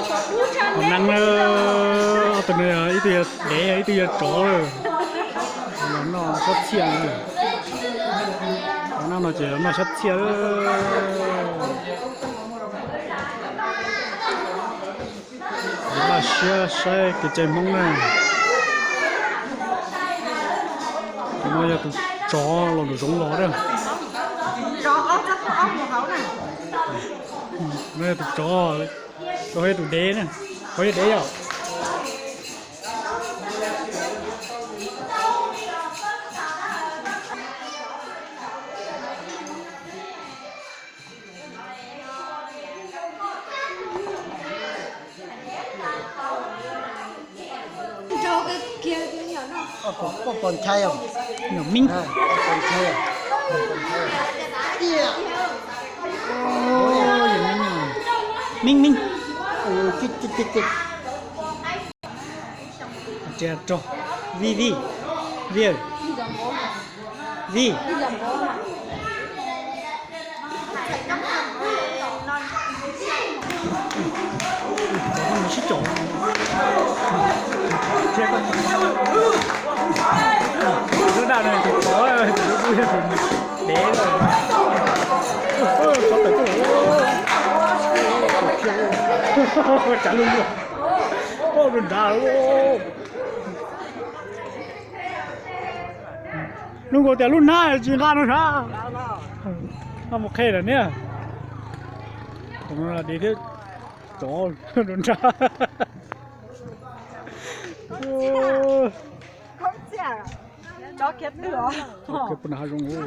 Tus neeg na, ob tug no ib tug yog dev ib tug yog tsov. Noj xyab txhiaj. Tus neeg no ces noj xyab txhiaj. Laj siab saib kev cai Hmoob na. Tus no yog tus tsov los nraum zoov los na. No yog tus tsov, tus hauv yog tus dev na. Hauv yog dev yom. Koj pom ntshai os? Nyuam Meeb. Meeb, Meeb. Vij, Vij, Vij, Vij. Sib caum. Lub daj no tus tsov, tus lub dub yog tus dev. Tsov tawm tuaj. Tsav lug, nrad. Lub nkaus tias lub hnab tsis nqa no sab. Mus qhia lawm niam. Tus no dev thiab tsov nrad. Tsov kiag pw hav zoov.